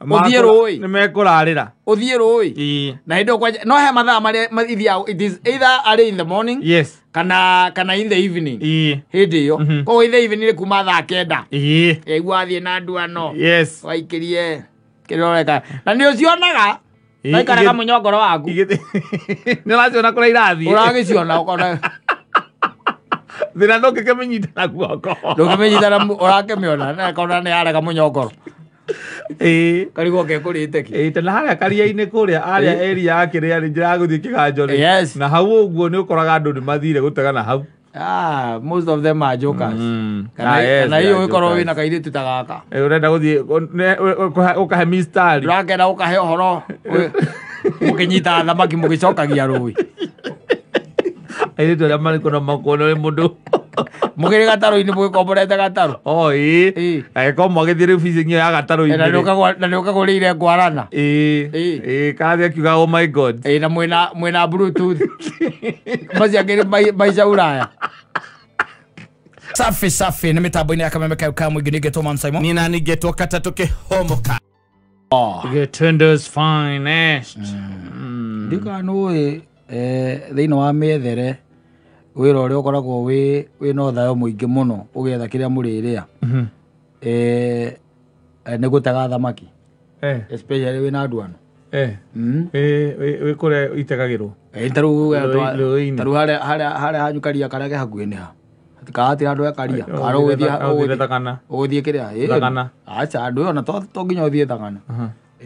Ũthiĩ rũĩ. Nĩ mekũrarĩra. Ũthiĩ rũĩ. Ĩĩ. Na hĩndĩ ĩyo kwanja no he mathaa marĩa ithiaga, it is either early in the morning Yes. kana in the evening. Ĩĩ. Hĩndĩ ĩyo. Koguo in the evening nĩ kuma thaa 9. Ĩĩ. Yaigua athiĩ na nduano. Yes. Waikĩrie kĩrĩa ũreka. Na nĩ ũcionaga. Ĩĩ, Waikaraga mũnyongoro waku. Nĩ ũraciona kũrĩa irathiĩ. Ũragĩciona ũkona. Thĩna ndũngĩkĩmĩnyita na guoko. Ndũngĩmĩnyita na ũrakĩmĩona na ĩkona nĩ yarega mũnyongoro. Ĩĩ. Karigwo kekũrĩte kĩ. Ĩĩ, tena harĩa karia-inĩ kũrĩa arĩa area ya kĩrĩa rĩ njĩra ya gũthiĩ kĩganjo rĩ. Yes. Na hau ũguo nĩ ũkoraga andũ nĩ mathire gũtega na hau. Ah, most of them are jokers. Kana Ah, yes, kana they hiyo are ũgĩkorwo jokers. wĩna kairĩtu ta gaka. Ĩĩ, ũrenda gũthiĩ ũkahe mistari. Ũrakenda ũkahe ũhoro mũkĩnyita thamaki mũgĩcokagia rũĩ. Airĩtu arĩa marĩ kũna makuona ũrĩ mũndũ. Mũkĩrĩ gatarũ-inĩ mũgĩkomborete gatarũ. Oh, ĩĩ. Ĩĩ. Angĩkorwo mwagĩthiĩ rĩu fishing ĩyo ya gatarũ-inĩ Na rĩ. nĩ ũkagũrĩire ngwarana. Ĩĩ. Ĩĩ. Ĩĩ, karathiĩ akiuga oh my God. Ĩĩ, na mwĩna bluetooth. Macio angĩ maica Ulaya. Safi safi nĩ mĩtambo-inĩ ya kameme kayo ka mũingĩ nĩngetwo Man Simon. Nina ningetwo katatũ kĩhomoka. Gĩtwendo's finest. Ndikana nũĩ thĩinĩ wa mĩethere wĩra ũrĩa ũkoragwo wĩna ũthayo mũingĩ mũno ũgĩetha kĩrĩa mũrĩrĩa nĩ gũtega thamaki. Especially wĩna nduano. Wĩ kũrĩa itegagĩrwo. Tarĩu Rũĩ-inĩ. tarĩu harĩa hanyu karia karĩa ke hakuhĩ nĩ ha? Kahatira andũ e karia. Kana Ũgũthiĩ Thagana. ũgũthiĩ kĩrĩa? Thagana. Aca andũ ĩyo na to nginya ũthiĩ Thagana.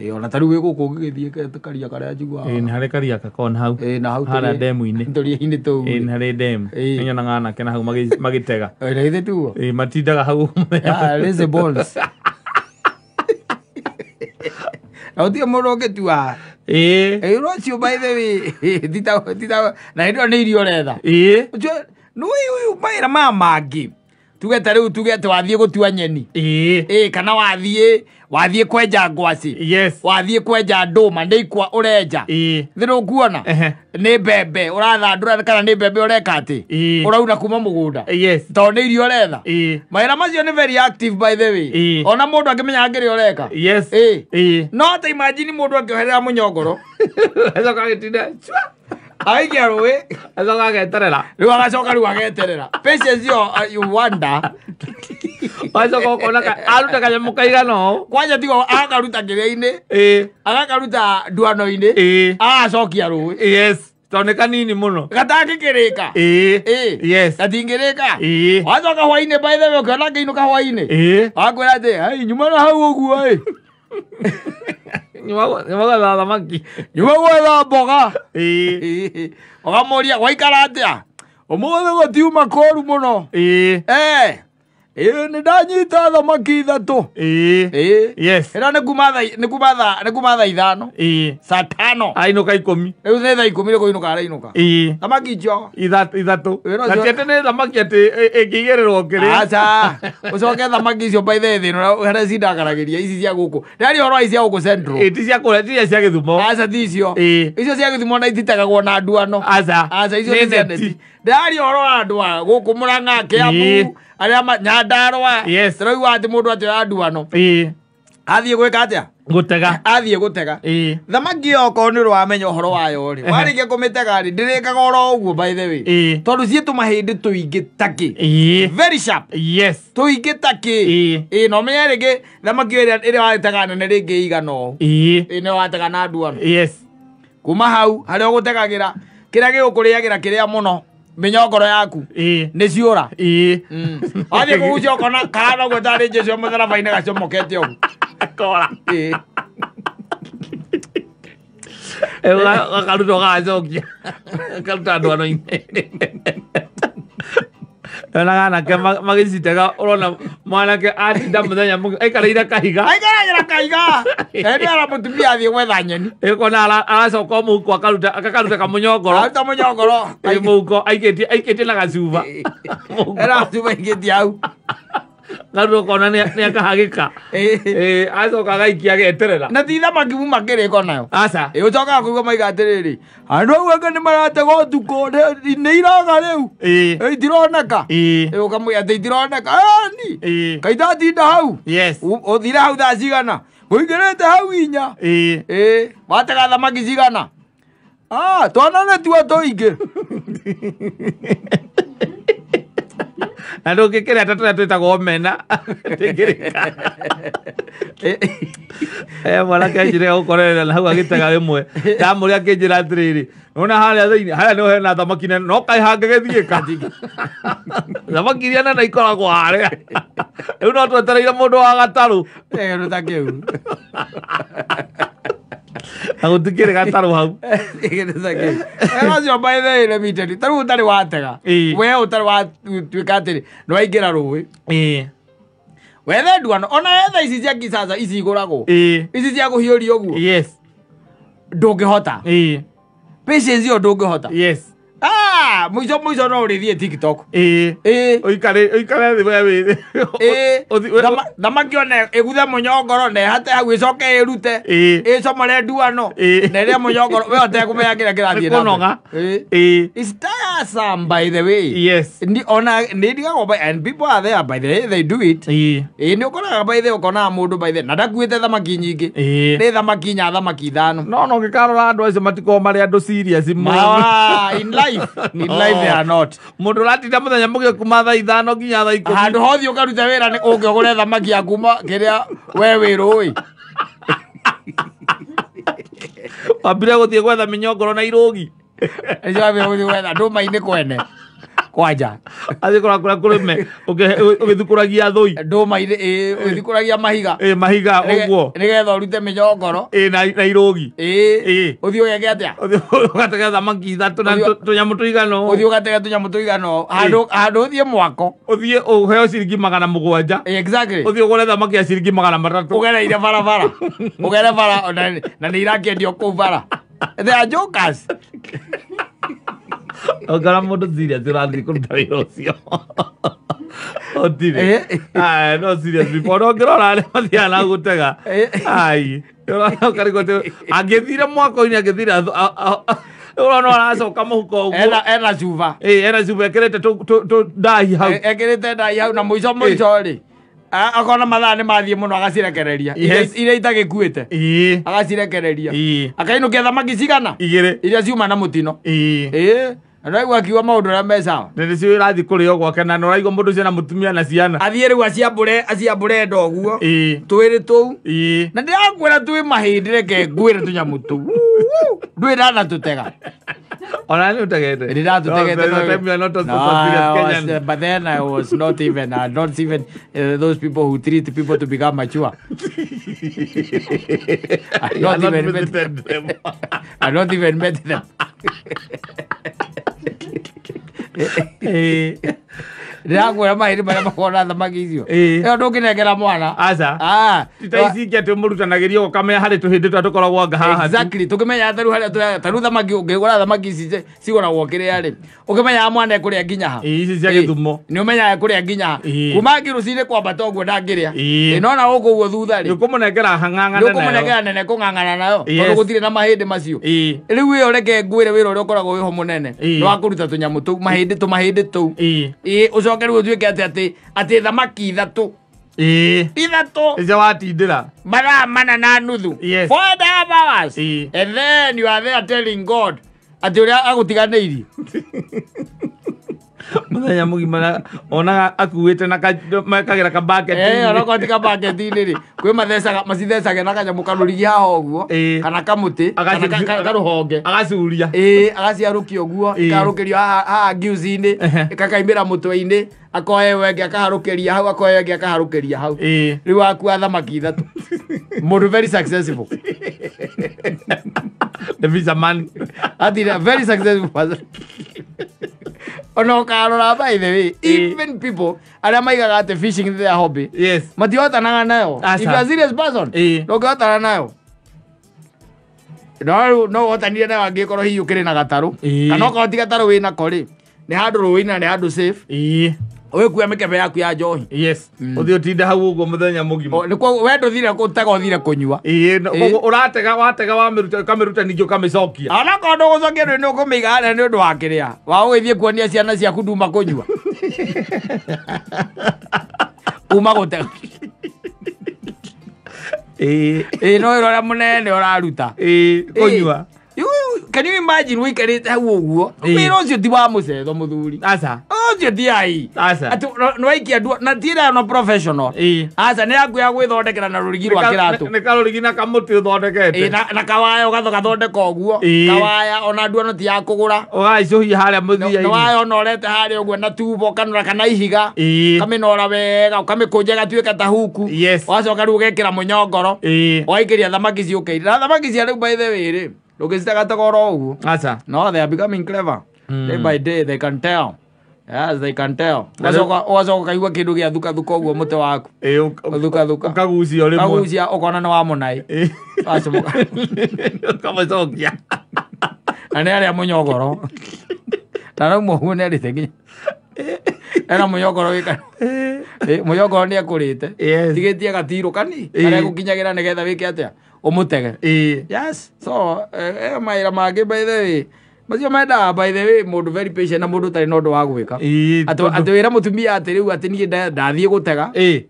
Ĩĩ, ona tarĩu wĩ gũkũ ũngĩgĩthiĩ karia karĩa njiguaga. Ĩĩ, nĩ harĩ karia gakoragwo na hau. Ĩĩ, na hau Harĩa ndemu-inĩ. Tũria-inĩ tũu. Ĩĩ, nĩ harĩ ndemu. Ĩĩ. Nĩnyonaga anake na hau magĩtega. Ĩĩ, na githĩ tiguo? Ĩĩ, matindaga hau mũthenya. Ah, lazy balls. Na gũtirĩ mũndũ ũngĩtua. Ĩĩ. Ĩĩ, ũcio by the way, tita na hĩndĩ ĩyo nĩ irio ũretha. Ĩĩ. Ũcio nĩ ũyũ mawĩra maya mangĩ. Tuge ta rĩu tuge atĩ wathiĩ gũtua nyeni. Ĩĩ. Ĩĩ, kana wathiĩ kwenja ngwacĩ. Yes. Wathiĩ kwenja ndũma, nĩ ikwa ũrenja. Ĩĩ. Thĩ nĩũkuona? Ehe. Nĩ mbembe ũrathandũra kana nĩ mbembe ũreka atĩ? Ĩĩ. Ũrauna kuma mũgũnda. Yes. Tondũ nĩ irio ũretha. Ĩĩ. Mawĩra macio nĩ very active by the way. Ĩĩ. Ona mũndũ angĩmenya kĩrĩa ũreka. Yes. Ĩĩ. Ĩĩ. No ta imagine mũndũ akĩoherera mũnyongoro. Acoka agĩtinda cua. Agaikia rũĩ. Acoka ageterera. Rĩu agacoka rĩu ageterera. Patience yo, you wonder. Wacoka ũkona aruta kanyamũ kaigana ũũ. Kwanja tigo agakaruta kĩrĩa-inĩ. Ĩĩ. Agakaruta nduano-inĩ. Ĩĩ. Agacokia rũĩ. Yes. Tondũ nĩ kanini mũno. Gatangĩkĩrĩka. Ĩĩ. Ĩĩ. Yes. Gatingĩrĩka. Ĩĩ. Wacoka hwainĩ by the way ũkĩona ngĩinũka hwainĩ. Ĩĩ. Akwĩra atĩ, "Ai, nyuma na hau ũguo ĩ." Nyuma gwetha thamaki. Nyuma gwetha mboga. Ĩĩ. Ũkamũria waikara atĩa? Ũmũthĩ gũtiuma kũru mũno. Ĩĩ. Ĩĩ, nĩ ndanyita thamaki ithatũ. Ĩĩ. Ĩĩ. Yes. Ĩno nĩ kuma thaa 5. Ĩĩ. Saa 5. Ainũka 10. Rĩu nĩ thaa 10 nĩ kũinũka arainũka. Ĩĩ. Thamaki icio. Ithatũ. Wĩra Na ũcio- ti atĩ nĩ thamaki atĩ ĩngĩigĩrĩrwo kĩrĩa. Aca. Ũcoke thamaki icio by the way thĩna harĩa cindakaragĩria ici cia gũkũ. Ndĩraria ũhoro wa ici cia gũkũ Central. Ĩĩ, ti cia kũrĩa, ti iria cia Gĩthumo. Aca ti icio. Ĩĩ. Icio cia Gĩthumo na ititegagwo na nduano. Aca. Aca icio Nĩ nĩ cia neti. neti. Ndĩraria ũhoro wa andũ a gũkũ Mũrang'a, Kĩambu, Ĩĩ. arĩa Nyandarũa. Yes. Tũraigua atĩ mũndũ atĩ oya nduano. Ĩĩ. Athiĩ gwĩka atĩa? Gũtega. Athiĩ gũtega. Ĩĩ. Thamaki ĩyo okorwo nĩ ũramenya ũhoro wayo rĩ, warĩkia kũmĩtega rĩ, ndĩrĩkaga oro ũguo by the way. Ĩĩ. Tondũ ciĩ tũmahĩndĩ tũingĩ takĩ. Ĩĩ. Very sharp. Yes. Tũingĩ takĩ. Ĩĩ. Ĩĩ, na ũmenye rĩngĩ thamaki ĩyo ĩrĩa watega nene rĩngĩ ĩigana ũũ. Ĩĩ. Ĩĩ, nĩyo watega na nduano. Yes. Kuma hau harĩa ũgũtegagĩra kĩrĩa gĩgũkũrĩagĩra kĩrĩa mũno mĩnyongoro yaku Ĩĩ. nĩ ciũra. Ĩĩ. Wathiĩ kũgucia ũkona kahana ũguo tarĩ Jesũ mũtharaba-inĩ gacomokete ũguo. Kora. Ĩĩ. Gakaruta ũgagacokia. Gakaruta ndwano-inĩ. Yonaga anake magĩcitega ũrona mwanake atinda mũthenya mũgima aikarĩire kahiga. Aikaragĩra kahiga. Hĩndĩ ĩyo mũtumia athiĩ gwetha nyeni. Ĩkona aracoka o mũhuko akaruta akakaruta kamũnyongoro. Aruta mũnyongoro. Ĩ mũhuko aikĩtie na gacuba. Ena gacuba aikĩtie hau. Garuta ũkona nĩ akahagĩka. Ĩ acoka agaikia ageterera. Na ti thamaki muma kĩrĩko nayo. Aca. Ĩ ũcokaga kũigua maiga atĩrĩrĩ, andũ au angĩ nĩ maratega ũtukũ, nĩ iraga rĩu. Ĩ. Ĩ itironeka. Ĩ. Ĩ ũkamwĩra atĩ itironeka. Ĩni. Ĩ. Kaĩ ndatinda hau. Yes. Ũthire hau thaa cigana? Ũingĩrĩte hau inya. Ĩĩ. Watega thamaki cigana? Ah, twana nĩ tuo tũingĩ. Na ndũngĩkĩrĩa ta tũrĩa twĩtagwo omena. Ndĩngĩrĩka. Mwanake anjĩre gũkorerera na hau agĩtega rĩmwe. Ndamũria akĩnjĩra atĩrĩrĩ, nĩwona harĩa thĩinĩ, harĩa nĩho hena thamaki nene, no kaĩ hangĩgĩthiĩka. Thamaki iria nene ikoragwo harĩa. Rĩu no twetereire mũndũ wa gatarũ. Kĩndũ ta kĩu. Na gũtikĩrĩ gatarũ hau. Kĩndũ ta kĩu. Acio by the way, let me tell you, ta rĩu ũtarĩ watega. We ũtarĩ watuĩka atĩrĩ, nĩwaingĩra rũĩ. Wethe nduano, ona wetha ici cia kisasa ici igũragwo. Ici cia kũhiũria ũguo. Yes. Ndũngĩhota. Patience ĩyo ndũngĩhota. Yes. Ah, mũico mũico no ũrĩthiĩ TikTok. Ũikare thĩ we wĩ. Thamaki ona ĩguthe mũnyongoro na ĩhate hau ĩcoke ĩrute. Ĩcomore nduano. Na ĩrĩe mũnyongoro we ũtekũmenya kĩrĩa kĩrathiĩ na mbere. It's tiresome by the way. Yes. Ona nĩ ndigagwo by and people are there by the way they do it. Nĩ ũkoraga by the way ũkonaga mũndũ by the way na ndakuĩte thamaki nyingĩ. Nĩ thamaki inya thamaki ithano. No no ngĩkarora andũ acio matikoragwo marĩ andũ serious mũno. In life. In life they are not. Mũndũ ũratinda mũthenya mũgima kuma thaa 5 nginya thaa 10. Handũ hothe ũkaruta wĩra nĩ ũke ũgũre thamaki ya kuma kĩrĩa we wĩ rũĩ. Wambire gũthiĩ gwetha mĩnyongoro na irũgi. Nĩcio wambire gũthiĩ gwetha ndũma-inĩ kwene. Kwanja. Athiĩ kũrĩa kũrĩa kũrĩme ũgĩthukũragia thũi. Ndũma-inĩ ũgĩthukũragia mahiga. Mahiga ũguo. Nĩgetha ũrute mĩnyongoro. Na irũgi. Ũthiĩ ũgeke atĩa? Ũthiĩ ũgatege thamaki ithatũ na tũnyamũ tũigana ũũ. Ũthiĩ ũgatege tũnyamũ tũigana ũũ. Handũ ũthiĩ mwako. Ũthiĩ ũheo ciringi 700. Exactly. Ũthiĩ ũgũre thamaki ya ciringi 300. Ũgereire barabara. Ũgere bara na nĩ irakĩendio kũu bara. They are jokers. Ũngora mũndũ serious ũrathiĩ kũruta wĩra ũcio. Ũtirĩ. Aya, no serious people. No ngĩrora arĩa mathiaga na gũtega. Ai. Angĩthire mwako-inĩ angĩthire ũrona aracoka mũhuko ũguo. Ena cuba. Ena cuba ekĩrĩte ndahi hau. Ekĩrĩte ndahi hau na mũico mũico rĩ. Akona mathaa nĩ mathiĩ mũno agacirekereria. Iria itagĩkuĩte. Agacirekereria. Akainũkia thamaki cigana? Igĩrĩ. Iria ciuma na mũtino. Ũraigua akiuga maũndũ ũrĩa me sawa. Na nĩcio ĩrathiĩ kũrĩo gwake na nĩ ũraigua mũndũ ũcio na mũtumia na ciana. Athiĩ rĩu aciambũre nda ũguo. Twĩrĩ tũu. Na ndĩrakwĩra twĩ mahĩndĩ reke ngwĩre tũnyamũ tũu. Ndũĩ ndanatũtega. Ona nĩ ũtegete. Ndĩratũtegete. But then I was not even those people who treat people to become mature. I not even met them. I not even met them. Ndĩrakwĩra mahĩndĩ marĩa makoragwo na thamaki icio. Ĩyo ndũngĩnengera mwana. Aca. Ti ta ici ingĩ atĩ mũrutanagĩria ũkamenya harĩ tũhĩndĩ tũrĩa tũkoragwo anga haha. Exactly. Tũkĩmenya ta rĩu harĩa ta rĩu thamaki ũngĩgũra thamaki ici cigũragwo kĩrĩa rĩ. Ũkĩmenyaga mwana ekũrĩa nginya ha. Ici cia Gĩthumo. Nĩ ũmenyaga ekũrĩa nginya ha. Kuma ngĩ rũcinĩ kwambata ũguo ndangĩrĩa. No na gũkũ ũguo thutha rĩ. Nĩ ũkũmũnengera hang'ang'ane nayo. Nĩ ũkũmũnengera nene kũng'ang'ana nayo. Tondũ gũtirĩ na mahĩndĩ macio. Rĩu ĩyo reke ngwĩre wĩra ũrĩa ũkoragwo wĩho mũnene. Nĩ wa kũruta tũnyamũ tũu mahĩndĩ tũmahĩndĩ tũu. Ũcoke rĩu ũtuĩke atĩ atĩ thamaki ithatũ. Ithatũ. Icio watindĩra. Mathaa 4.5. 4.5 hours. And then you are there telling God atĩ ũrĩa agũtiganĩirie. Mũthenya mũgima onaga akuĩte na mekagĩra kabaketi. Onokorwo ti kabaketi-inĩ rĩ, kwĩ mathecaga macithecage na kanyamũ karũrigi haha ũguo kana kamũtĩ kana karũhonge. Agacuria. Agaciarũkia ũguo ĩkaharũkĩrio haha ngiuci-inĩ ĩkakaimĩra mũtwe-inĩ akoya ĩyo ĩngĩ akaharũkĩria hau akoya ĩyo ĩngĩ akaharũkĩria hau. Rĩu akua thamaki ithatũ. Mũndũ very successful. The fisherman. Atira very successful person. Ona ũkarora by the way, even people arĩa maigaga atĩ fishing is their hobby. Yes. Matihotanaga nayo. If you are a serious person, ndũngĩhotana nayo. No no ũhotanire nayo angĩkorwo hihi ũkĩrĩ na gatarũ. Kana okorwo ti gatarũ wĩnako rĩ, nĩ handũ rũĩ-inĩ na nĩ handũ safe. Ũgĩkua mĩkebe yaku ya njohi. Yes. Ũthiĩ ũtinde hau ũguo mũthenya mũgima. We ndũthire gũtega ũthire kũnyua. Ũratega watega wamĩruta ũkamĩruta ningĩ ũkamĩcokia. Onakorwo ndũgũcokia ndũĩ nĩ ũkũmĩiga harĩa nĩ ũndũ wa kĩrĩa. Wa ũgĩthiĩ kuonia ciana ciaku nduma kũnyua. Uma gũtega. Ĩĩ no wĩra ũrĩa mũnene ũraruta. Ĩĩ kũnyua. Can you imagine wĩikarĩte hau ũguo? Wĩra ũcio ti wa mũcetho mũthuri. Aca. Ũcio ti ai. Aca. Atĩ nĩwaikia ndua na ti ĩrĩa no professional. Ĩĩ. Aca nĩ yaku ya gwĩthondekera na rũrigi rwa kĩratũ. Nĩ karũrigi na kamũtĩ ũthondekete. Ĩĩ na kawaya ũgathondeka ũguo. Kawaya ona nduano ti ya kũgũra. Ũgaicũhia harĩa mũthia-inĩ. Nĩ waya ũnorete harĩa ũguo na tubo kanora kana ihiga. Ĩĩ. Ũkamĩnora wega ũkamĩkũnja ĩgatuĩka ta huku. Yes. Ũgacoka rĩu ũgekĩra mũnyongoro. Ĩĩ. Ũgaikĩria thamaki ciũkĩire. Na thamaki cia rĩu by the way rĩ, ndũngĩcitega togoro ũguo. Aca. No, they are becoming clever. Day by day they can tell. Yes, they can tell. Ũgacoka ũkaigua kĩndũ gĩa thukathuka ũguo mũtĩ waku. Ĩĩ Ũthukathuka. Ũkagucia o rĩmwe. Ũkagucia ũkona nĩ wa mũnai. Ĩĩ. Ũgacomoka. Ũkamũcokia. Na nĩ arĩa mũnyongoro. Na rĩu mũguo nĩ arĩte nginya. Ena mũnyongoro wĩ kanua. Ĩĩ mũnyongoro nĩ ekũrĩte. Yes. Tigĩtie gatirũ kani. Ĩĩ. Karĩa gũkinyagĩra nĩgetha wĩke atĩa? Ũmũtege. Ĩĩ. Yes. So, mawĩra mangĩ by the way. Macio mendaga by the way mũndũ very patient na mũndũ ũtarĩ na ũndũ wa gwĩka. Ĩĩ. Atĩ wĩra mũtumia atĩ rĩu atĩ niĩ ndathiĩ gũtega. Ĩĩ.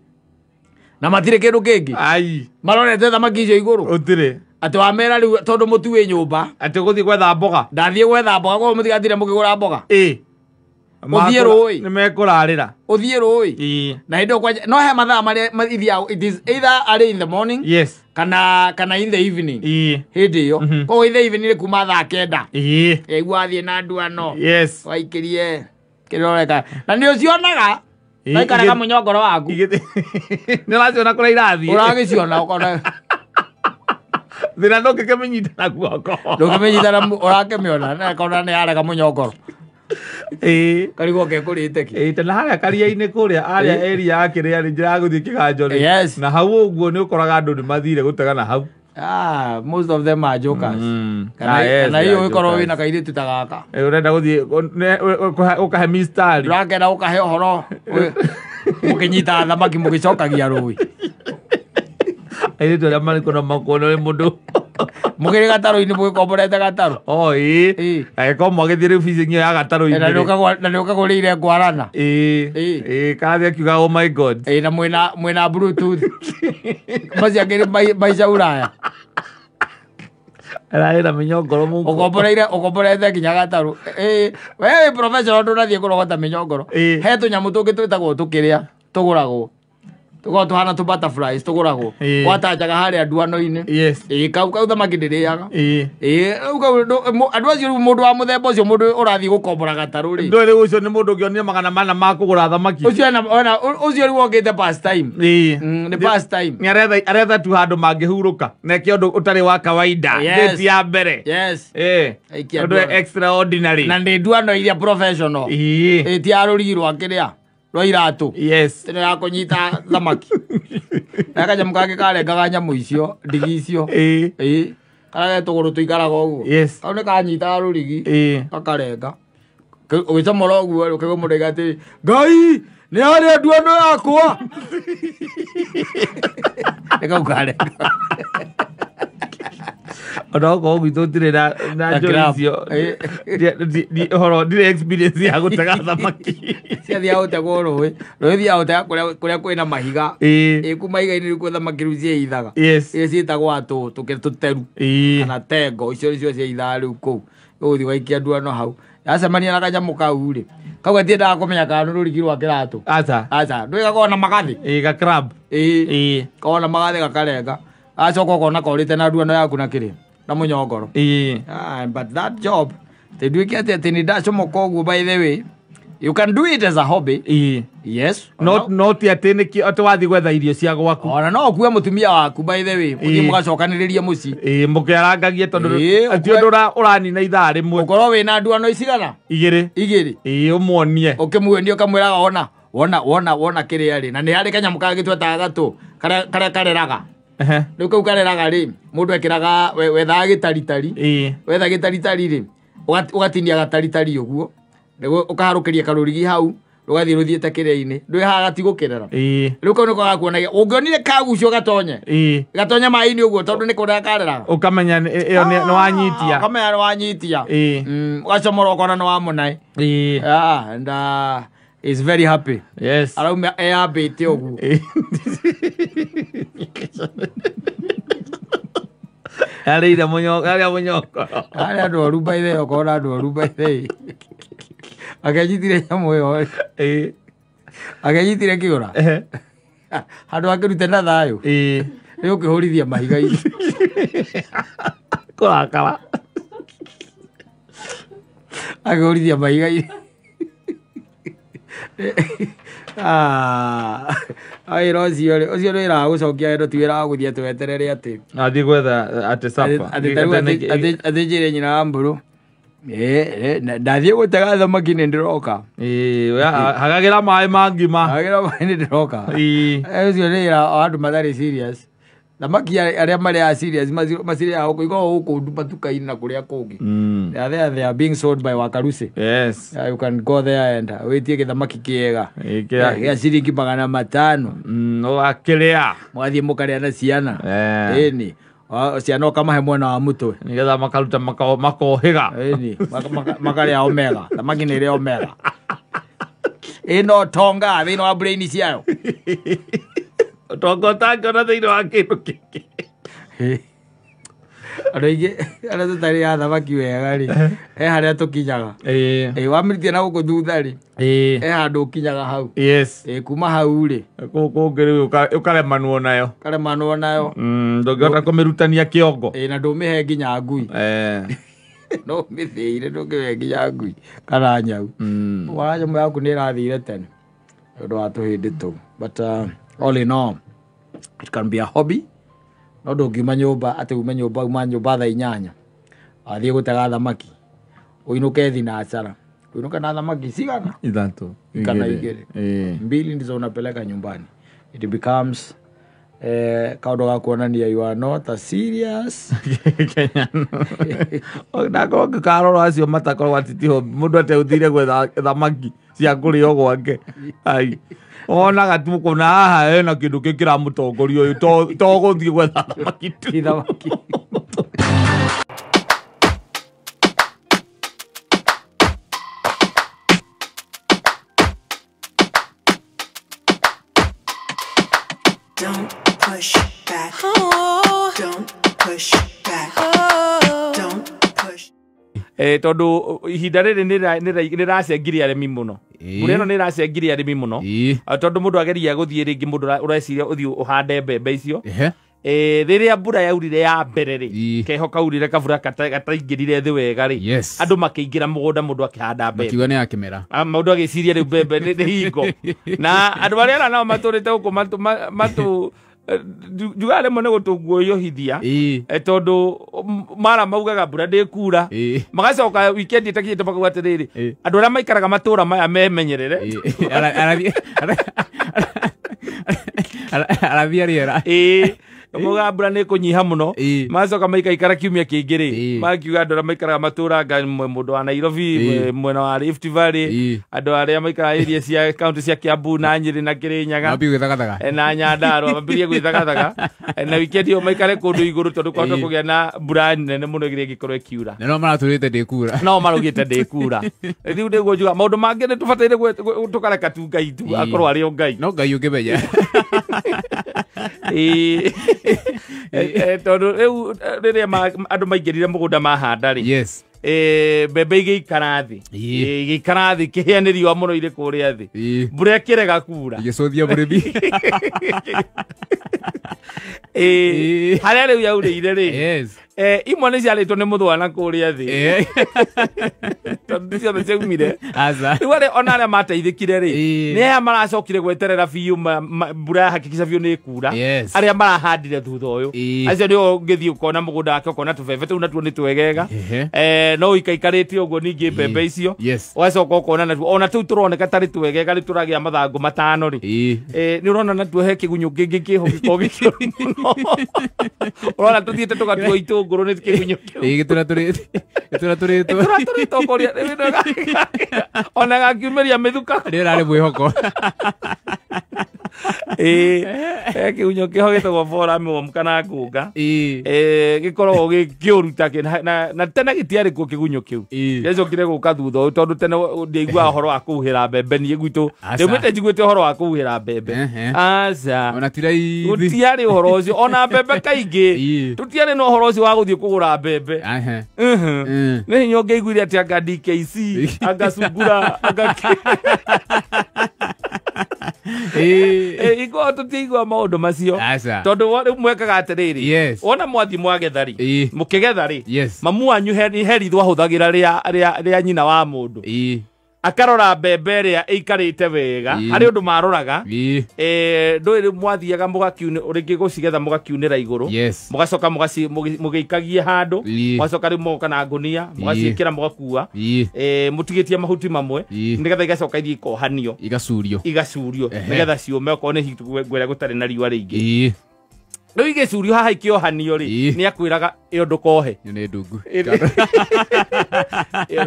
Na matirĩ kĩndũ kĩngĩ. Ai. Marorete thamaki icio igũrũ. Ũtirĩ. Atĩ wamera rĩu tondũ mũtu wĩ nyũmba. Atĩ ũgũthiĩ gwetha mboga. Ndathiĩ gwetha mboga koguo mũtigatire mũkĩgũra mboga. Ĩĩ. Ũthiĩ rũĩ. Nĩ mekũrarĩra. Ũthiĩ rũĩ. Ĩĩ. Na hĩndĩ ĩyo kwanja no he mathaa marĩa ithiaga it is either early in the morning. Yes. Kana in the evening. Ĩĩ. Hĩndĩ ĩyo. Koguo in the evening nĩ kuma thaa 9. Ĩĩ. Yaigua athiĩ na nduano. Yes. Waikĩrie kĩroreka. Na nĩ ũcionaga. Waikaraga mũnyongoro waku. Nĩ ũraciona kũrĩa irathiĩ. Ũragĩciona ũkona. Thĩna ndũngĩkĩmĩnyita na guoko. Ndũngĩmĩnyita na ũrakĩmĩona na ĩkona nĩ yarega mũnyongoro. Ĩĩ. Karigwo kekũrĩte kĩ. Ĩĩ tena harĩa karia-inĩ kũrĩa harĩa area ya kĩrĩa rĩ njĩra ya gũthiĩ kĩganjo rĩ. Yes. Na hau ũguo nĩ ũkoraga andũ nĩ mathire gũtega na hau. Ah, most of them are jokers. Kana hiyo ũgĩkorwo wĩna kairĩtu ta gaka. Ũrenda gũthiĩ ũkahe mistari. Ũrakenda ũkahe ũhoro mũkĩnyita thamaki mũgĩcokagia rũĩ. Airĩtu arĩa marĩ kũna makuona nĩ mũndũ. Mũkĩrĩ gatarũ-inĩ mũgĩkomborete gatarũ. Oh ĩĩ. Angĩkorwo mwagĩthiĩ rĩu fishing ĩyo ya gatarũ-inĩ. Na nĩ ũkagũrĩire ngwarana. Ĩĩ. Ĩĩ karathiĩ akiuga oh my God. Ĩĩ na mwĩna bluetooth. Macio angĩ maica Ulaya. Ararĩ na mĩnyongoro mũhuko. Ũkomborete nginya gatarũ. Ĩĩ we wĩ professional ndũnathiĩ kũrogota mĩnyongoro. He tũnyamũ tũngĩ twĩtagwo tũkĩrĩa tũgũragwo. Tũkoragwo tũhana tũ butterflies tũgũragwo. Gwatanjaga harĩa nduano-inĩ. Yes. Ĩĩ kau thamaki ndĩrĩaga. Ĩĩ. Ĩĩ rĩu andũ acio rĩu mũndũ wa mũthemba ũcio mũndũ ũrathiĩ gũkombora gatarũ rĩ. Ndũĩ rĩu ũcio nĩ mũndũ ũngĩonire 400 ma kũgũra thamaki. Ũcio ũcio rĩu okĩte pastime. Ĩĩ. Nĩ pastime. Nĩ aretha tu handũ mangĩhurũka. Na eke ũndũ ũtarĩ wa kawaida. Yes. Date ya mbere. Yes. Ĩĩ. Ũndũ extraordinary. Na nĩ nduano iria professional. Ĩĩ. Ĩĩ ti ya rũrigi rwa kĩrĩa. Rwa iratũ. Yes. Tene ya kũnyita thamaki. Na kanyamũ kangĩ karengaga nyamũ icio, ndigi icio. Ĩĩ. Ĩĩ. Karĩa ge tũgũrũ tũikaraga ũguo. Yes. Kau nĩ kanyitaga rũrigi. Ĩĩ. Gakarenga. Ũgĩcomora ũguo rĩ, ũkaigua mũndũ oiga atĩrĩ, Ngai, nĩ harĩa nduano yakwa. Nĩ kau karenga. Ona okorwo gwitũ gũtirĩ na njũĩ icio, ũhoro ndirĩ experience ya gũtega thamaki. Ciathiaga gũtegwo rũĩ. Rũĩ thiaga gũtega kũrĩa kwĩna mahiga. Ĩĩ. Ĩĩ kũu mahiga-inĩ nĩkuo thamaki rĩu ciĩhithaga. Yes. Iria ciĩtagwo atũ tũteru. Ĩĩ. Kana tengo icio nĩcio ciĩhithaga rĩu kũu. Ũgũthiĩ ũgaikia nduano hau. Yacemania na kanyamũ kau rĩ, kau gatiendaga kũmenya kana nĩ rũrigi rwa kĩratũ. Aca. Aca. Ndũĩ gakoragwo na magathĩ. Ĩĩ ga crab. Ĩĩ. Ĩĩ. Gakoragwo na magathĩ gakarenga. Agacoka ũkona korĩte na nduano yaku na kĩrĩa na mũnyongoro. Ĩĩ. Ah, but that job nduĩke atĩ atĩ nĩ ndacomoka ũguo by the way. You can do it as a hobby. Ĩĩ. Yes. Not atĩ nĩkĩ atĩ wathiĩ gwetha irio cia gwaku. Ona no ũkue mũtumia waku by the way. Ũthiĩ mũgacokanĩrĩrie mũciĩ. Ĩĩ mũkĩarangagie tondũ ti ũndũ ũranina ithaa rĩmwe. Ũkorwo wĩna nduano icigana? Igĩrĩ. Igĩrĩ. Ĩĩ ũmuonie. Ũkĩmuonie ũkamwĩraga wona wona wona wona kĩrĩa rĩ. Na nĩ harĩ kanyamũ kangĩ twetaga gatũ karĩa kareraga. Rĩu kau kareraga rĩ, mũndũ ekĩraga wethaga gĩtaritari. Wetha gĩtaritari rĩ, ũgatinia gataritari ũguo. Nĩguo ũkaharũkĩria karũrigi hau, rũgathiĩ rũthiĩte kĩrĩa-inĩ. Ndũĩ haha gatigũkĩrera. Rĩu kau nĩko gakuonagia. Ũngĩonire kagucio gatonye. Gatonye maĩ-inĩ ũguo tondũ nĩ kũrera kareraga. Ũkamenya ĩyo nĩ wanyitia. Ũkamenya nĩ wanyitia. Ũgacomora ũkona nĩ wamũnaĩ. And is very happy. Yes. Arauma eyambĩte ũguo. Arĩire mũnyoko arĩa mũnyokoro. Arĩa andũ oru by the way, ũkona andũ oru by the way. Akĩnyitire nyamũ ĩyo. Ĩĩ. Akĩnyitire kĩũra. Handũ akĩrute na thayũ. Ĩĩ. Nĩ ũkĩhũrithia mahiga-inĩ. Kũrakara. Akĩhũrithia mahiga-inĩ. Wĩra ũcio rĩ, ũcio nĩ wĩra wa gũcokia wendo, ti wĩra wa gũthiĩ atĩ weterere atĩ. Athiĩ gwetha atĩ supper. Atĩ njĩre nyina wa mbũrũ. Ndathiĩ gũtega thamaki nĩ ndĩroka. Hagagĩra maĩ ma ngima. Hagagĩra maĩ nĩ ndĩroka. Ũcio nĩ wĩra wa andũ matarĩ serious. Thamaki arĩa marĩ a serious macirĩaga gũkũ, ikoragwo gũkũ matuka-inĩ na kũrĩa kũngĩ. They are there, they are being sold by Wakarusi. Yes. You can go there and wĩtie gĩthamaki kĩega. Gĩa ciringi 500. Ũgakĩrĩa. Mũgathiĩ mũkarĩa na ciana. Ĩni. Ciana ũkamahe mwena wa mũtwe. Nĩgetha makaruta makohĩga. Ĩni. Makarĩa omega. Thamaki nĩ ĩrĩ omega. Ĩno tonga thĩinĩ wa brain ciayo. Tonga ũtangĩona thĩinĩ wa kĩndũ kĩngĩ. Andũ aingĩ arĩa tũtarĩaga thamaki wega rĩ, he harĩa tũkinyaga. Wamĩrutia na gũkũ thutha rĩ, he handũ ũkinyaga hau. Yes. Kuma hau rĩ, kũu kũngĩ rĩu ũkaremanwo nayo. Ũkaremanwo nayo. Ndũngĩhota kũmĩrutania kĩongo. Na ndũmĩhe nginya ngui. No ũmĩthĩire ndũngĩmĩhe nginya ngui kana nyau. Wara nyamũ yaku nĩ ĩrathire tene nĩ ũndũ wa tũhĩndĩ tũu. But all in all, it can be a hobby. No ndũngiuma nyũmba atĩ ume nyũmba uma nyũmba thaa 8 athiĩ gũtega thamaki ũinũke thinacara ũinũke na thamaki cigana 3 kana 2 mbili ndizo unapeleka nyumbani. It becomes kaũndũ ga kuonania you are not a serious Kenyan. Ndakorwo ngĩkarora acio matakorwo atĩ ti hobby mũndũ ateũthire gwetha thamaki cia kũrĩo gwake. Ai. Onaga tu mũkona haha hena kĩndũ kĩ kĩramũtongoria ũyũ to gũthiĩ gwetha thamaki tu. Thamaki. Don't push back. Oh. Don't push back. Oh. Don't push. Tondu ihinda rĩrĩ nĩ rĩracengirie arĩmi mũno. Mbura ĩno nĩ ĩracengirie arĩmi mũno. Tondu mũndũ ageria gũthiĩ rĩngĩ mũndũ ũreciria ũthiĩ ũhande mbembe icio. Rĩrĩa mbura yaurire ya mbere rĩ, keho kaurire kabura gataingĩrire thĩ wega rĩ, andũ makĩingĩra mũgũnda mũndũ akĩhanda mbembe. Makiuga nĩ ya kĩmera. Mũndũ agĩciria rĩu mbembe nĩ hingo. Na andũ arĩa nao matũrĩte gũkũ matũ njugaga rĩmwe nĩ gũtũguoyohithia tondũ mara maugaga mbura ndĩkura magacoka weekend ĩtakinyĩte makauga atĩrĩrĩ andũ arĩa maikaraga matũra maya memenyerere. Arathia rĩera. Maugaga mbura nĩ ĩkũnyiha mũno magacoka maikaikara kiumia kĩngĩ rĩ makiuga andũ arĩa maikaraga matũra nga mũndũ wa Nairobi mwena wa Rift Valley andũ arĩa maikaraga area cia kaunti cia Kiambu na Nyĩrĩ na Kĩrĩnyaga na Nyandarua mambĩrĩrie gwĩthagathaga na weekend ĩyo maikare kũndũ igũrũ tondũ kwahota kũgĩa na mbura nene mũno ĩrĩa ĩngĩkorwo ĩkiura. Na no maratũrĩte ndĩkura. No maraugĩte ndĩkura. Rĩu nĩguo njuga maũndũ mangĩ nĩ tũbataire tũkareka tu Ngai tu akorwo arĩ o Ngai. No Ngai ũngĩmenya. Tondũ rĩu rĩrĩa andũ maingĩrire mũgũnda mahanda rĩ, mbembe igĩikara thĩ, igĩikara thĩ ikĩhĩa nĩ riũa mũno irĩ kũrĩa thĩ, mbura ĩkĩrega kura igĩcũthia mũrĩmi. Harĩa rĩu yaurĩire rĩ, imwe nĩ ciarĩtwo nĩ mũthũa na kũrĩa thĩ tondũ ciothe ciaumire. Rĩu arĩa ona arĩa mateithĩkire rĩ, nĩ aya maracokire gweterera biũ mbura yahakikisha biũ nĩ ĩkura, arĩa marahandire thutha ũyũ acio nĩo ũngĩthiĩ ũkona mũgũnda wake ũkona tũbebe tũu natuo nĩ twegega, no ũikaikarĩte ũguo ningĩ mbembe icio ũgacoka ũkona natuo ona tũu tũroneka tarĩ twegega rĩ tũragĩa mathangũ 5 rĩ, nĩ ũrona natuo he kĩgunyũ kĩngĩ kĩho gĩkoragwo gĩkĩũru mũno. Ũrona tũthiĩte tũgatua itũngũrũ nĩ kĩgunyũ kĩu. Gĩtũratũrĩtwo kũrĩa ona gakiumĩria mĩthuka. Nĩ ũrarĩ mwĩhoko. Kĩgunyũ kĩho gĩtagwo fall armyworm kana ngũnga. Gĩkoragwo gĩ kĩũru ta na tene gĩtiarĩ kuo kĩgunyũ kĩu. Gĩacokire gũka thutha ũyũ tondũ tene ndiaiguaga ũhoro wa kũhuhĩra mbembe niĩ gwitũ. Ndiaumĩte njiguĩte ũhoro wa kũhuhĩra mbembe. Aca. Ona ti raithi. Gũtiarĩ ũhoro ũcio ona mbembe kaingĩ. Tũtiarĩ na ũhoro ũcio wa gũthiĩ kũgũra mbembe. Nĩ hinya ũngĩaiguire atĩ anga DKC, anga Sungura, anga iko tũtiaigua maũndũ macio. Tondũ rĩu mwekaga atĩrĩrĩ, wona mwathiĩ mwagetha rĩ, mũkĩgetha rĩ, mamu wanyu he ritho ahũthagĩra rĩa nyina wa mũndũ. Akarora mbembe ĩrĩa ĩikarĩte wega, harĩ ũndũ maroraga. Ndũĩ rĩu mwathiaga rĩngĩ gũcigetha mũgakiunĩra igũrũ, mũgacoka mũgĩikagie handũ, mũgacoka rĩu mũgoka na ngũnia, mũgaciĩkĩra mũgakua, mũtigĩtie mahuti mamwe, nĩgetha igacoka ithiĩ ikohanio, igacurio, nĩgetha ciũme okorwo nĩ ngwĩra gũtarĩ na riũa rĩingĩ. Rĩu igĩcurio haha ikĩohanio rĩ, nĩ akwĩraga ĩyo ndũkohe. Nĩ ndungu.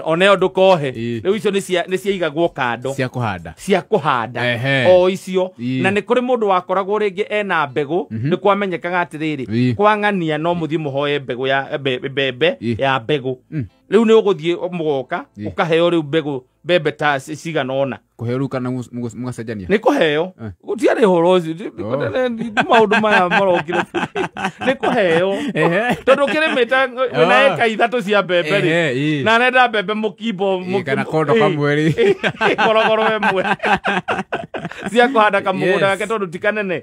Ona ĩyo ndũkohe. Rĩu icio nĩ ciaigagwo kando. Cia kũhanda. Cia kũhanda. O icio. Na nĩ kũrĩ mũndũ wakoragwo rĩngĩ ena mbegũ, nĩ kwamenyekaga atĩrĩrĩ, kwang'ania no mũthiĩ mũhoe mbegũ ya mbembe ya mbegũ. Rĩu nĩ ũgũthiĩ mũgoka, ũkaheo rĩu mbegũ mbembe ta cigana ũna. Kũheo rĩu kana mũgacenjania? Nĩ kũheo. Gũtiarĩ ũhoro ũcio. Maũndũ maya marokire. Nĩ kũheo. Tondũ ũkĩrĩmĩte wĩna ĩka 3 cia mbembe rĩ, na arenda mbembe mũkimbo kana kondo kamwe rĩ, korogoro ĩmwe cia kũhanda kamũgũnda gake tondũ ti kanene.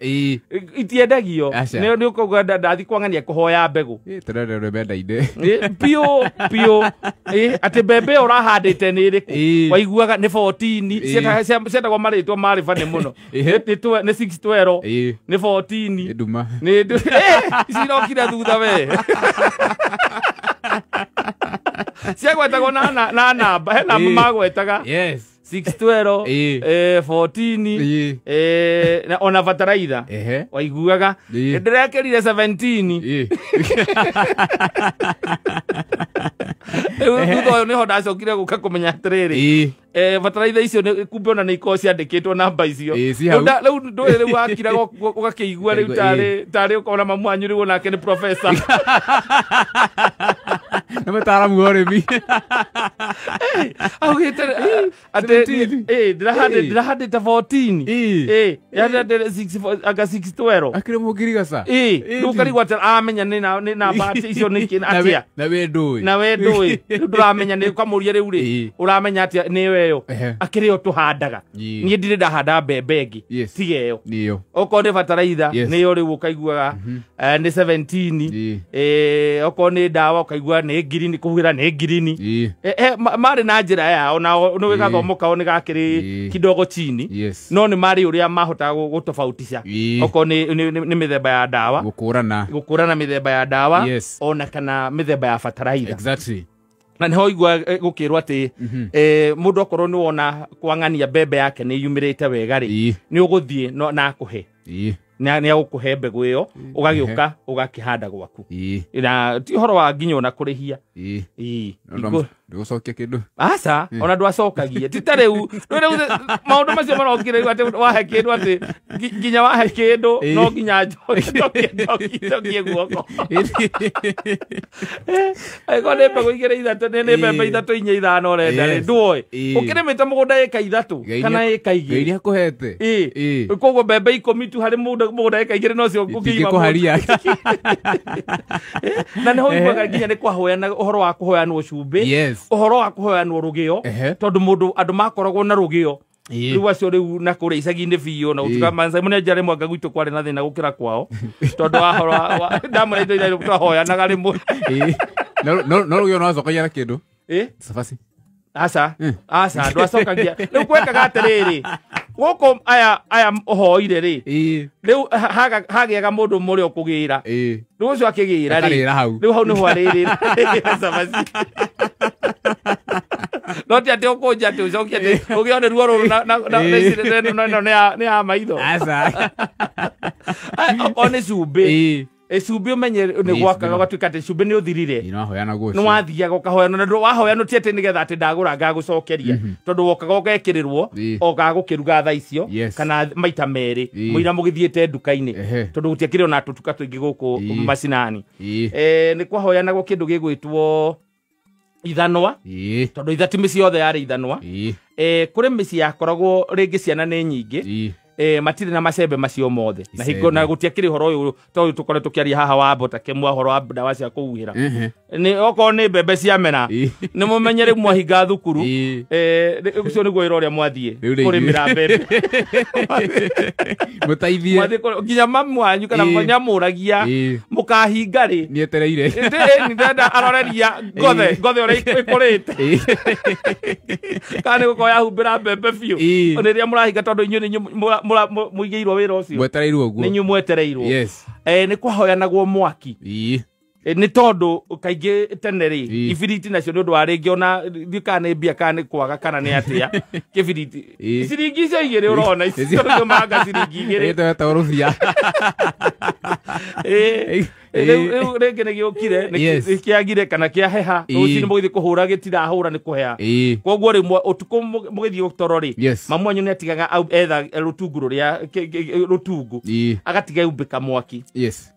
Itiendagio. Nĩ ũkauga ndathiĩ kwang'ania kũhoya mbegũ. Tũrenda mbembe-inĩ. Piũ piũ. Atĩ mbembe ĩyo ũrahandĩte nĩ ĩrĩkũ? Waiguaga nĩ 14 cietagwo marĩtwa marĩ bane mũno. Nĩ 612, nĩ 14, nĩ nduma. Nĩ cirokire thutha we. Ciagwetagwo na namba, he namba magwetaga. 612, 14, ona bataraitha. Waiguaga ndĩrekĩrire 17. Rĩu thutha ũyũ nĩho ndacokire gũka kũmenya atĩrĩrĩ, bataraitha icio kumbe ona nĩ ikoragwo ciandĩkĩtwo namba icio. Rĩu ndũĩ rĩu wakiraga ũgakĩigua rĩu tarĩ ũkona mamu wanyu rĩu onake nĩ professor. Nĩ mũtaaramu wa ũrĩmi. Augĩte atĩ ndĩrahandĩte 14. Anga 612. Akĩrĩ mũngirigaca. Rĩu ũkarigwo atĩ amenya nĩ namba icio nĩ atĩa. Na we ndũĩ. Na we ndũĩ. Rĩu ndũramenya nĩ ũkamũria rĩu rĩ, ũramenya atĩa nĩ ĩyo akĩrĩ yo tũhandaga. Niĩ ndirĩ ndahanda mbembe ĩngĩ tiga ĩyo. Okorwo nĩ bataraitha nĩyo rĩu ũkaiguaga nĩ 17. Okorwo nĩ ndawa ũkaigua nĩ ngirini, kũhuhĩra nĩ ngirini. Marĩ na njĩra yao nao nĩ gathomo kao nĩ gakĩrĩ kidogo chini, no nĩ marĩ ũrĩa mahotaga gũtofautisha okorwo nĩ mĩthemba ya ndawa, gũkũrana mĩthemba ya ndawa ona kana mĩthemba ya bataraitha. Na nĩho igua gũkĩrwo atĩ mũndũ okorwo nĩ wona kwang'ania mbembe yake nĩ yumĩrĩte wega rĩ, nĩ ũgũthiĩ na akũhe. Nĩ agũkũhe mbegũ ĩyo ũgagĩũka ũgakĩhanda gwaku. Na ti ũhoro wa nginya ona kũrĩhia. Ndũgũcokia kĩndũ. Aca, ona ndwacokagia. Ti ta rĩu, maũndũ macio marokire rĩu atĩ wahe kĩndũ atĩ nginya wahe kĩndũ no nginya njokie guoko. Angĩkorwo nĩ mbegũ 2 3 nĩ mbembe 3 4 5 ũrenda rĩ, ndũĩ. Ũkĩrĩmĩte mũgũnda ĩka 3 kana ĩka 2. Ngai nĩakũhete. Koguo mbembe 10 tu harĩ mũgũnda ĩka 2 nocio ũkĩima. Na nĩho ũiguaga nginya nĩ kwahoyana ũhoro wa kũhoyanwo cumbĩ, ũhoro wa kũhoyanwo rũgĩo, tondũ mũndũ andũ makoragwo na rũgĩo. Rĩu acio rĩu na kũrĩa icagi-inĩ biũ na gũtuĩka Maasai nĩ njarĩ mwanga gwitũ kwarĩ na thĩna gũkĩra kwao tondũ wa ũhoro wa ndamũra indo iria twahoyanaga rĩmwe. No rũgĩo no wacokagia na kĩndũ. Cabaci. Aca, aca, ndwacokagia. Rĩu gwekaga atĩrĩrĩ, gũkũ aya ũhoire rĩ, rĩu hagĩaga mũndũ ũmwe ũrĩa ũkũgĩra. Rĩu ũcio akĩgĩra rĩ, rĩu hau nĩho arĩrĩra cabaci. No ti atĩ ũkũnja atĩ ũcokie atĩ ũgĩo nĩ ruo rũrũ na ĩno nĩ ya maitho. Aca. Okorwo nĩ cumbĩ, Cumbĩ ũmenye nĩ gwakaga ũgatuĩka atĩ cumbĩ nĩ ũthirire. Nĩ Nĩ wathiaga ũkahoyana na ndũ wahoyanwo ti atĩ nĩgetha atĩ ndagũra ngagũcokeria tondũ wokaga ũgekĩrĩrwo o gagũkĩruga thaa icio kana maita merĩ mũira mũgĩthiĩte nduka-inĩ tondũ gũtiakĩrĩ ona tũtuka tũingĩ gũkũ macinani. Nĩ kwahoyanagwo kĩndũ gĩgwĩtwo ithanwa tondũ ithati mĩciĩ yothe yarĩ ithanwa. Kũrĩ mĩciĩ yakoragwo rĩngĩ ciana nĩ nyingĩ matirĩ na macembe macio mothe na hingo na gũtiakĩrĩ ũhoro ũyũ tondũ tũkoretwo tũkĩaria haha wa mbota kemwa ũhoro wa ndawa cia kũhuhĩra nĩ okorwo nĩ mbembe ciamera nĩ mũmenye rĩu mwahinga thukuru ũcio nĩguo wĩra ũrĩa mwathiĩ kũrĩmĩra mbembe mũteithie nginya mamu wanyu kana nyamũragia mũkahinga rĩ nĩetereire ndĩrenda aroreria ngothe ũrĩa ĩkũrĩte kana nĩ gũkorwo yahumbĩra mbembe biũ rĩrĩa mũrahinga tondũ inyuĩ nĩ mũigĩirwo wĩra ũcio mwetereirwo ũguo nĩ inyuĩ mwetereirwo. Nĩ kwahoyanagwo mwaki nĩ tondũ kaingĩ tene rĩ ibiriti nacio nĩ ũndũ wa rĩngĩ ona ndiũ kana nĩ mbia kana nĩ kwaga kana nĩ atĩa kĩbiriti ciringi icio igĩrĩ ũrona icio manga ciringi igĩrĩ rĩu rĩngĩ nĩ gĩũkire nĩ kĩagire kana kĩaheha rũcinĩ mũgĩthiĩ kũhũra gĩtirahũra nĩ kũheha koguo rĩ ũtukũ mũgĩthiĩ toro rĩ mamu wanyu nĩ atigaga etha rũtungu rũrĩa rũtungu agatiga umbĩka mwaki.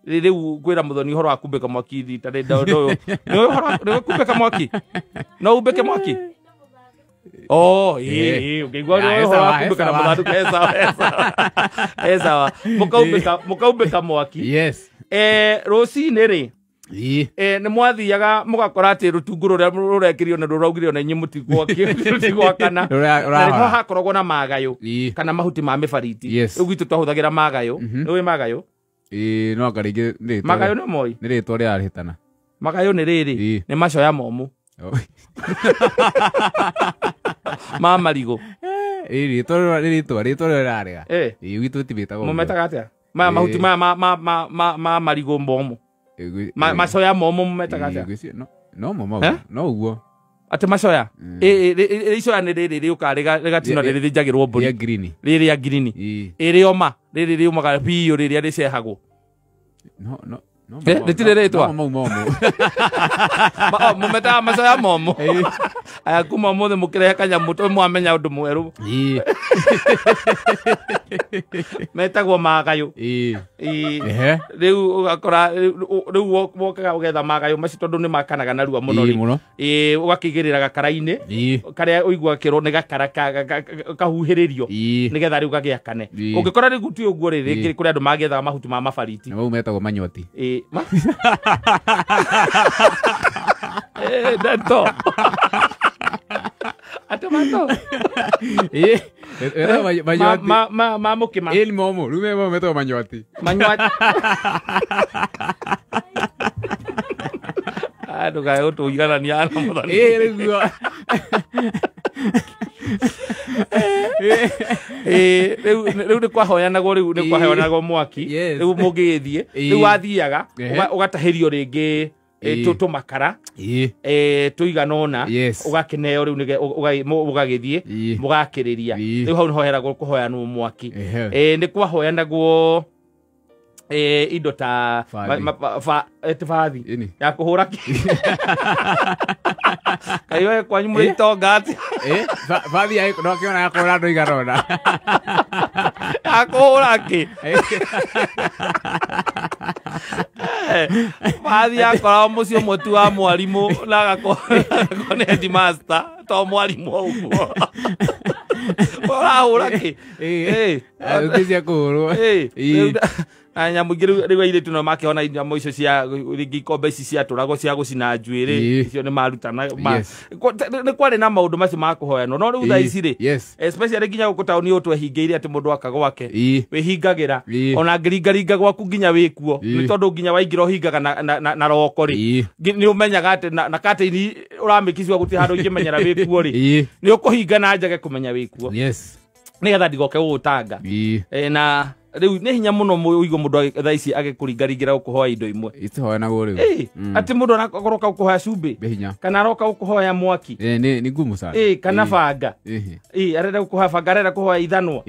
Rĩu ngwĩra mũthoni ũhoro wa kumbĩka mwaki rita rĩ ũyũ nĩ kumbĩka mwaki no umbĩke mwaki. Oh, ũngĩigua ũhoro wa kumbĩka na mũthandũkũ he sawa mũkaumbĩka mwaki. Rũcinĩ rĩ nĩ mwathiaga mũgakora atĩ rũtungu rũrĩa rũrekĩrio na rũraugire ona inyuĩ mũtigwakana na nĩho hakoragwo na magayũ kana mahuti ma mĩbariti. Rĩu gwitũ twahũthagĩra magayũ. Nĩũĩ magayũ? No anga rĩngĩ magayũ nĩ moĩ nĩ rĩtwa rĩrarĩhĩtana. Magayũ nĩ rĩrĩ nĩ macoya momũ ma marigũ. Rĩtwa rĩrarĩga gwitũ tibĩtagwo. Mũmetaga atĩa maya mahuti maya ma marigũ momũ macoya momũ mũmetaga atĩa? No mo no ũguo atĩ macoya icoya nĩ rĩrĩ rĩũkaga rĩgatinwo rĩthĩnjagĩrwo mbũri rĩrĩa ngirini ĩrĩoma rĩrĩ rĩũmaga biũ rĩrĩa rĩcehagwo. Rĩtirĩ rĩtwa mũmetaga macoya momũ. Aya kuma ũmũthĩ mũkĩrehe kanyamũ tondũ mwamenya ũndũ mwerũ metagwo magayũ. Rĩu ũgakora rĩu wokaga ũgetha magayũ macio tondũ nĩ makanaga narua mũno rĩ ũgakĩigĩrĩra gakara-inĩ karĩa ũiguaga kĩrwo nĩ gakara kahuhĩrĩrio nĩgetha rĩu gagĩakane. Ũngĩkora rĩu ti ũguo rĩ rĩngĩ kũrĩ andũ magĩethaga mahuti ma mabariti mau metagwo manywati. Ndeto ate mato ma mũkĩma ĩni momũ rĩu me mau metagwo manywati manywati. Ndũkae gũtũiganania na mũthoni rĩguo rĩu nĩ kwahoyanagwo rĩu nĩ kwahoyanagwo mwaki rĩu mũngĩgĩthiĩ rĩu wathiaga ũgatahĩrio rĩngĩ tũmakara tũigana ũna ũgakĩneo rĩu ũgagĩthiĩ mũgakĩrĩria rĩu hau nĩho heragwo kũhoyanwo mwaki. Nĩ kwahoyanagwo indo ta bathi ya kũhũra kaĩ we kwanyu mũrĩ itonga atĩa bathi no akĩona ya kũhũra andũ igana ũna ya kũhũra kĩ bathi yakoragwo mũciĩ ũmwe tu wa mwarimũ na agakorwo nĩ headmaster to mwarimũ ũguo ũrahũra kĩ cia kũhũrwo na nyamũ ingĩ rĩu airĩtu no makĩhona nyamũ icio cia rĩngĩ ikombe ici ciatũragwo cia gũcina njuĩrĩ icio nĩ marutana nĩ kwarĩ na maũndũ macio ma kũhoyanwo no rĩu thaa ici rĩ especially nginya gũkũ taũni ũyũ twehingĩire atĩ mũndũ aka gwake wĩhingagĩra ona ngĩringaringa gwaku nginya wĩkuo nĩ tondũ nginya waingĩra ũhingaga na roko rĩ nĩ ũmenyaga atĩ na katĩini ũramĩkicua gũtirĩ handũ ingĩmenyera wĩkuo rĩ nĩ ũkũhinga na njage kũmenya wĩkuo nĩgetha ndigoke gũgũtanga na Rĩu nĩ hinya mũno ũigua mũndũ thaa ici agĩkũringaringĩra gũkũhoya indo imwe. Itihoyanagwo rĩu. Atĩ mũndũ aroka gũkũhoya cumbĩ kana aroka gũkũhoya mwaki. Nĩ ngumu sana. Kana banga. Arenda gũkũhoya banga, arenda kũhoya ithanwa.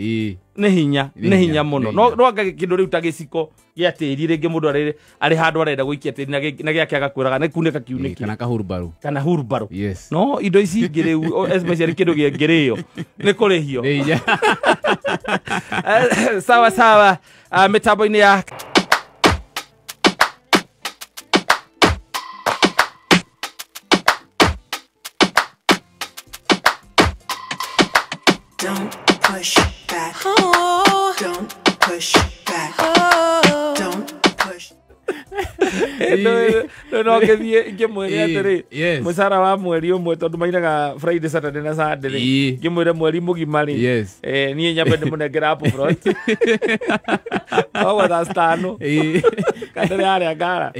Nĩ hinya mũno. No anga kĩndũ rĩu ta gĩciko gĩa tĩri rĩngĩ mũndũ arĩ handũ arenda gũikia tĩri na gĩake agakwĩraga nĩ kunĩka kiunĩki. Kana kahurumbarũ. Kana hurumbarũ. Yes. No indo ici ingĩ rĩu especially kĩndũ gĩangĩrĩo nĩ kũrĩhio. Sawa sawa, mitambo-inĩ ya Don't push back. Oh. Don't push back. Oh. Don't push. No ngĩthiĩ ngĩmwĩre atĩrĩ mũcara wa mweri ũmwe tondũ mainaga Friday, Saturday na Sunday rĩ, ngĩmwĩre mweri mũgima rĩ, niĩ nyambe ndĩmũnengere upfront oguo thaa citano kana ndĩrĩ harĩa ngara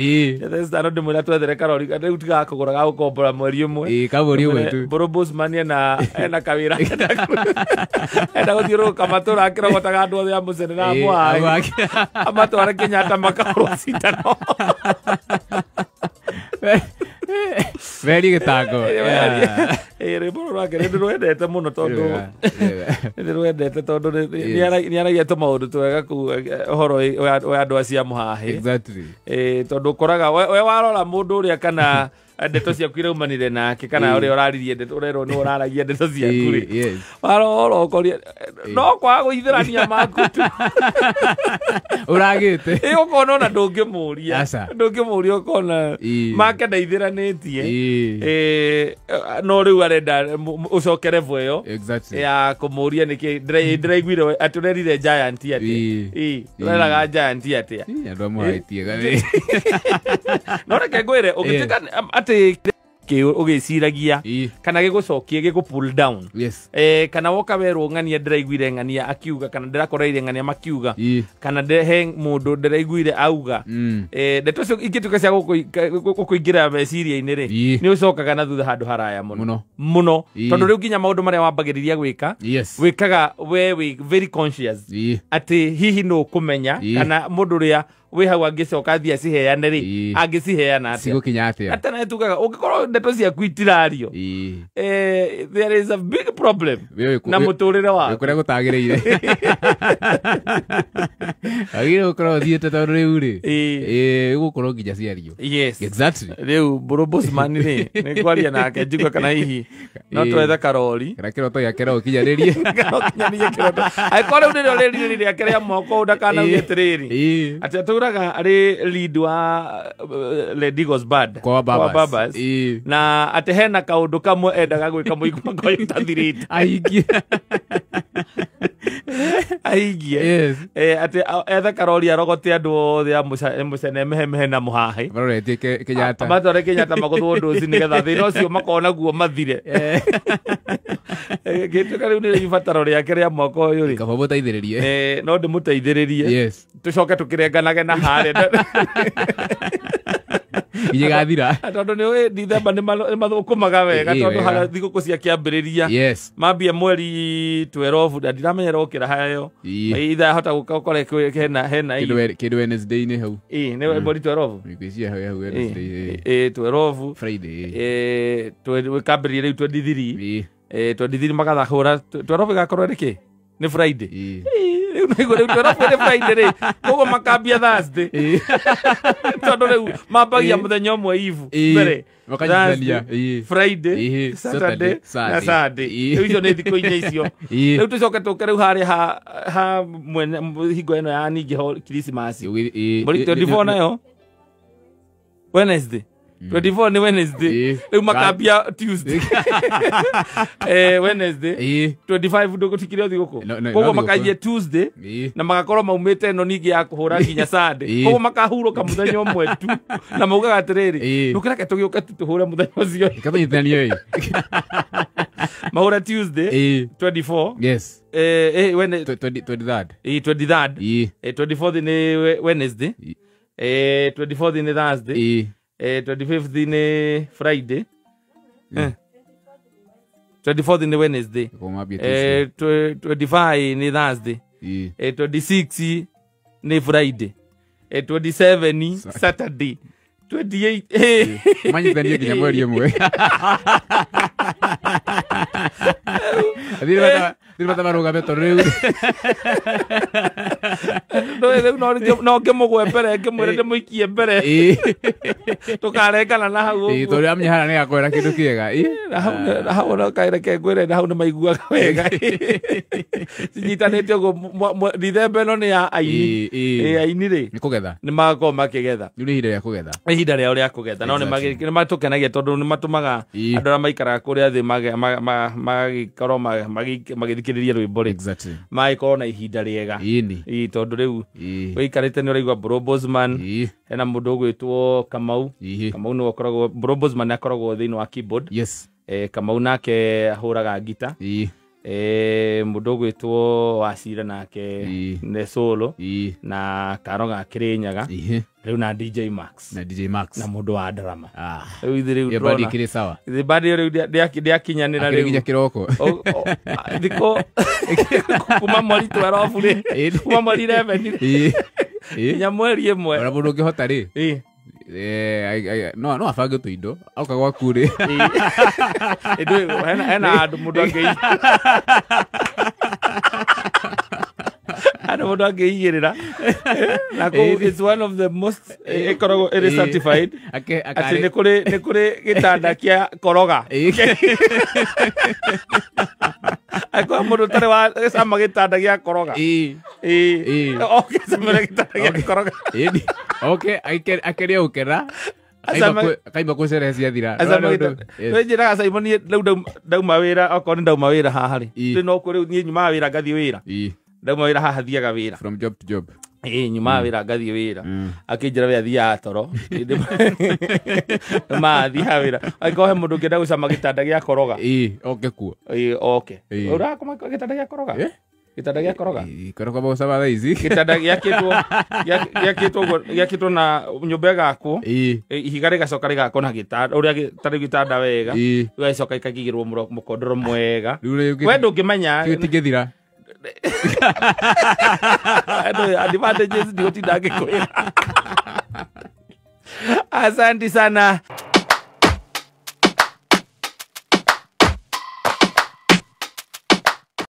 thaa citano ndĩmwĩre twethere karori rĩu tigaga kũgũra ga gũkombora mweri ũmwe. Kabũri ũmwe tu. Mbũrũ Bosman ena kawĩra enda gũthiũrũrũka matũra akĩrogotaga andũ othe a Mũcene na Mũhai amatware Kenyatta makahũrwo cindano. Very gĩtango. Rwĩmbo rũrũ rwake nĩ ndĩrwendete mũno tondũ nĩ aragia tũmaũndũ twega kũu ũhoro wa andũ acio a Mũhahĩ. Exactly. Tondũ ũkoraga we warora mũndũ ũrĩa kana ndeto ciaku iraumanire nake kana ũrĩa ũraririe ndeto ũrerwo nĩ ũraragia ndeto ciaku rĩ, warora ũkoria no kwaga gũithĩrania maku tu ũragĩte. Ũkona ona ndũngĩmũria ũkona make ndaithĩranĩtie no rĩu arenda ũcoke level ĩyo ya kũmũria nĩkĩ ndĩraiguire atĩ ũrerire Giant atĩa. Ũreraga Giant atĩa. Andũ a Mũhahĩ. No reke ngwĩre ũngĩtuĩka atĩ ũgĩciragia kana gĩgũcokie gĩgũ pull down. Yes. Kana woka werwo ng'ania ndĩraiguire ng'ania akiuga kana ndĩrakoreire ng'ania makiuga kana he mũndũ ndĩraiguire auga ndeto icio ingĩtuĩka cia gũkũingĩra meciria-inĩ rĩ, nĩ ũcokaga na thutha handũ haraya mũno mũno tondũ rĩu nginya maũndũ marĩa wambagĩrĩria gwĩka wĩkaga we wĩ very conscious atĩ hihi nũ ũkũmenya kana mũndũ ũrĩa wĩ hau angĩcoka athiĩ aciheane rĩ, angĩciheana atĩa, cigũkinya atĩa. Atĩ tugaga ũngĩkorwo ndeto ciaku itirario, there is a big problem na mũtũrĩre waku kũrĩa gũtagĩrĩire. Agĩrĩire gũkorwo ũthiĩte tondũ rĩu rĩ, ĩgũkorwo nginya ciario. Yes. Exactly. Rĩu Mbũrũ Bosman rĩ, nĩ kwaria nake njigue kana hihi no twethe karori kana kĩroto gĩake no ũkinyanĩrie. Ũkinyanĩrie kĩroto angĩkorwo rĩu nĩrĩo rĩrirĩri rĩake rĩa mwaka ũyũ ndakanauge atĩrĩrĩ atĩ atũraga arĩ lead wa Ledigo's Band kwa Babas na atĩ hena kaũndũ kamwe endaga gwĩka mwaka ũyũ ũtathirĩte ahingie. Ahingie. Atĩ ethe karori arogote andũ othe a Mũcene Mehemehe na Mũhahĩ maroretie Kenyatta matware Kenyatta magũthwo ndũci nĩgetha thĩna ũcio makona guo mathire. Gĩtuĩka rĩu nĩ ibataro rĩake rĩa mwaka ũyũ rĩ, kaba mũteithĩrĩrie. No ndĩmũteithĩrĩrie tũcoke tũkĩrenganage na harĩa igegathira tondũ nĩ ũĩ Dithemba nĩ mathũkũmaga wega tondũ harĩa thigũkũ cia kĩambĩrĩria mambia mweri 12 ndiramenya rokĩra hayo ithaa hota gũka ũkore hena kĩndũ Wednesday-inĩ hau. Nĩ mweri 12 ngwĩciria hau Wednesday 12 Friday kambĩrĩria rĩu 23 23 magathahũra 12 ĩgakorwo nĩkĩ nĩ Friday. Rĩu nĩguo rĩu 12 nĩ Friday rĩ, koguo makambia Thursday tondũ rĩu mambagia mũthenya ũmwe ivu mbere makanyitithania Friday, Saturday na Sunday. Rĩu icio nĩ thikũ inya icio. Rĩu tũcoke tũke rĩu harĩa ha mwene hingo ĩno ya ningĩ ho Christmas mweri 24 nayo Wednesday 24 ni Wednesday. Rĩu makambia Tuesday. Wednesday 25 ndũgũtikire thigũkũ. Koguo makaingia Tuesday na magakorwo maumĩte ĩno ningĩ ya kũhũra nginya Sunday. Koguo makahurũka mũthenya ũmwe tu na maugaga atĩrĩrĩ, ndũkĩreke tũgĩũke tu tũhũre mũthenya ũcio. Katũnyitithanie ĩ. Mahũra Tuesday 24. Yes. Wednesday 23rd. 23rd. 24th ni Wednesday. 24th ni Thursday. 25th ni Friday. 24th ni Wednesday. 25 ni Thursday. 26 Nĩ Friday, 27 Saturday, 28 manyithanie nginya mweri ĩmwe. Thiri bata marũgame tondũ rĩu rĩu no ngĩmũgwe mbere ngĩmwĩre ndĩmũikie mbere tũkarengana na hau ũguo. Tondũ amenya harĩa nĩgakwĩra kĩndũ kĩega. Na hau no kaireke ngwĩre na hau nĩ maiguaga wega. Cinyitanĩte ũguo Dithemba ĩno nĩ ya aini. Aini rĩ nĩ kũgetha, nĩ magakorwo makĩgetha. Rĩu nĩ ihinda rĩa kũgetha, ihinda rĩao rĩa kũgetha. No nĩ matũkenagia tondũ nĩ matũmaga andũ arĩa maikaraga kũrĩa thĩ magĩkorwo magĩthikĩrĩria rwĩmbo rĩ magĩkorwo na ihinda rĩega. Tondũ rĩu wĩikarĩte nĩ ũraigua Bro Bosman, hena mũndũ ũgwĩtwo Kamau. Kamau nĩwe ũkoragwo, Bro Bosman akoragwo thĩinĩ wa keyboard. Kamau nake ahũraga ngita. Mũndũ ũgwĩtwo Wacira nake nĩ solo na Karo ga Kĩrĩnyaga rĩu na DJ Max, na DJ Max na mũndũ wa drama. Rĩu ithuĩ rĩu ndĩrona kĩrĩ sawa, ithuĩ bandi rĩu ndĩakinyanĩra rĩu nginya kĩroko thikũ kuma mweri 12 rĩ, kuma mweri 11 rĩ nginya mweri ĩmwe. Ona mũndũ ũngĩhota rĩ no abange tũindo auka gwaku rĩ hena handũ mũndũ angĩ andũ mũndũ angĩigĩrĩra na kũu it's one of the most ĩkoragwo ĩrĩ certified atĩ nĩ kũrĩ gĩtanda kĩa koroga. Angĩkorwo mũndũ ũtarĩ wa cama gĩtanda gĩa koroga oke acamĩre gĩtanda gĩa koroga. Oke akeria gũkena akaimba kwĩ sherehe ciathira. Njĩraga Simon niĩ rĩu ndauma wĩra, okorwo nĩ ndauma wĩra haha rĩ, rĩu no rĩu niĩ nyumaga wĩra ngathiĩ wĩra, ndauma wĩra haha thiaga wĩra from job to job. Nyumaga wĩra ngathiĩ wĩra, akĩnjĩra we athiaga toro mathiaga wĩra. Angĩkorwo he mũndũ ũngĩenda gũcama gĩtanda gĩa koroga oke kuo. Oke ũrakoma gĩtanda gĩa koroga, gĩtanda gĩa koroga koroga gũcama thaa ici gĩtanda gĩakĩtwo na nyũmba ĩgakwo, ihiga rĩgacoka rĩgakwo na gĩtanda ũrĩa tarĩ gĩtanda wega, gĩgacoka gĩkaigĩrwo mũkondoro mwega, we ndũngĩmenya gĩtingĩthira. Advantages ndigũtinda ngĩkwĩra. Asante sana.